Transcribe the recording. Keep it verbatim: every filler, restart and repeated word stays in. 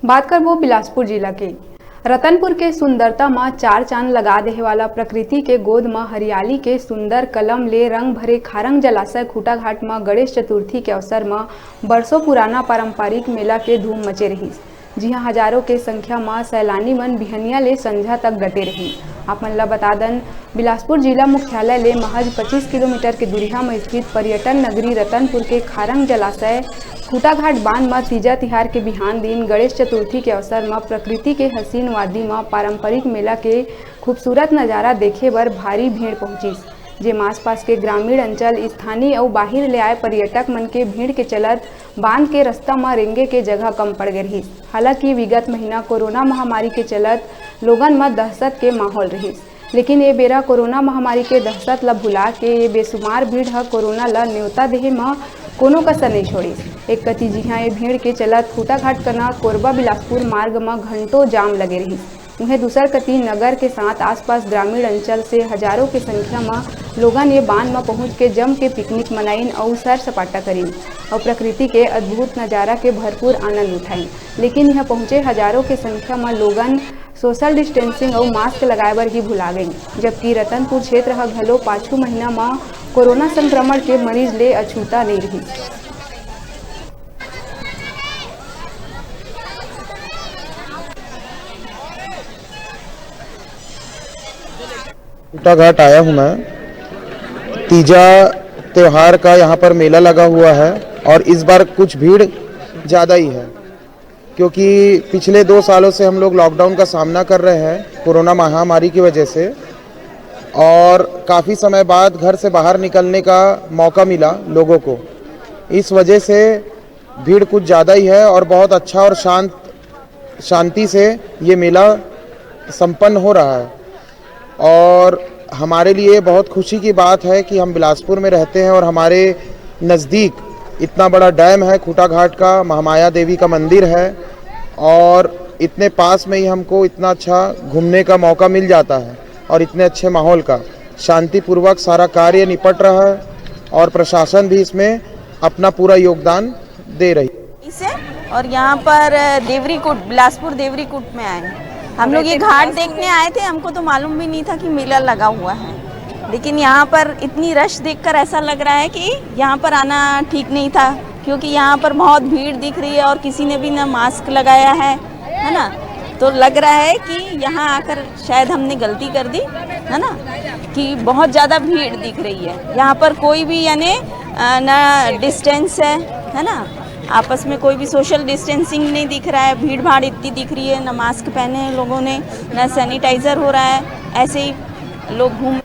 बात करबो बिलासपुर जिला के। रतनपुर के सुंदरता म चार चांद लगा देहे वाला प्रकृति के गोद म हरियाली के सुंदर कलम ले रंग भरे खारंग जलाशय खूंटाघाट म गणेश चतुर्थी के अवसर म बरसों पुराना पारंपरिक मेला के धूम मचे रहिस, जिहां हजारों के संख्या म सैलानी मन बिहनिया ले संझा तक डटे रहिन। आप मन ल बता दन, बिलासपुर जिला मुख्यालय ले महज पच्चीस किलोमीटर के दूरिहा म स्थित पर्यटन नगरी रतनपुर के खारंग जलाशय खूंटाघाट बांध म तीजा तिहार के बिहान दिन गणेश चतुर्थी के अवसर म प्रकृति के हसीन वादी म पारंपरिक मेला के खूबसूरत नजारा देखे बर भारी भीड़ पहुंचिस, जेमा आसपास के ग्रामीण अंचल, स्थानीय अउ बाहिर ले आए पर्यटक मन के भीड़ के चलत बांध के रस्ता म रेंगे के जगह कम पड़ गे रहिस। हालांकि विगत महीना कोरोना महामारी के चलत लोगन म दहशत के माहौल रहिस, लेकिन ये बेरा कोरोना महामारी के दहशत ल भुला के ये बेसुमार भीड़ ह कोरोना ल न्योता देहे म कोनो कसर नइ छोड़िस। एक कति जिहां ये भीड़ के चलत खूंटाघाट कना कोरबा बिलासपुर मार्ग म घंटों जाम लगे रहिस। उहें दूसर कति नगर के साथ आसपास ग्रामीण अंचल से हजारों के संख्या म लोगन ये बांध म पहुंच के जम के पिकनिक मनाइन अउ सैर सपाटा करिन अउ प्रकृति के अद्भुत नजारा के भरपूर आनंद उठाइन। लेकिन यहां पहुंचे हजारों के संख्या म लोगन सोशल डिस्टेंसिंग अउ मास्क लगाए बर ही भुला गइन, जबकि रतनपुर क्षेत्र ह घलो पाछू महीना म कोरोना संक्रमण के मरीज ले अछूता नइ रहिस। खूंटाघाट आया हूँ मैं। तीजा त्योहार का यहाँ पर मेला लगा हुआ है और इस बार कुछ भीड़ ज़्यादा ही है, क्योंकि पिछले दो सालों से हम लोग लॉकडाउन का सामना कर रहे हैं कोरोना महामारी की वजह से, और काफ़ी समय बाद घर से बाहर निकलने का मौका मिला लोगों को। इस वजह से भीड़ कुछ ज़्यादा ही है और बहुत अच्छा और शांत, शांति से ये मेला संपन्न हो रहा है। और हमारे लिए बहुत खुशी की बात है कि हम बिलासपुर में रहते हैं और हमारे नज़दीक इतना बड़ा डैम है खूंटाघाट का, महामाया देवी का मंदिर है, और इतने पास में ही हमको इतना अच्छा घूमने का मौका मिल जाता है और इतने अच्छे माहौल का। शांतिपूर्वक सारा कार्य निपट रहा है और प्रशासन भी इसमें अपना पूरा योगदान दे रही है। इसे और यहाँ पर देवरीकुट, बिलासपुर देवरीकुट में आए। हम लोग ये घाट देखने आए थे, हमको तो मालूम भी नहीं था कि मेला लगा हुआ है, लेकिन यहाँ पर इतनी रश देखकर ऐसा लग रहा है कि यहाँ पर आना ठीक नहीं था, क्योंकि यहाँ पर बहुत भीड़ दिख रही है और किसी ने भी ना मास्क लगाया है, है ना। तो लग रहा है कि यहाँ आकर शायद हमने गलती कर दी, है ना, कि बहुत ज़्यादा भीड़ दिख रही है यहाँ पर। कोई भी यानी अ, ना डिस्टेंस है, है ना, आपस में कोई भी सोशल डिस्टेंसिंग नहीं दिख रहा है, भीड़ भाड़ इतनी दिख रही है, ना मास्क पहने हैं लोगों ने, ना सैनिटाइजर हो रहा है, ऐसे ही लोग घूम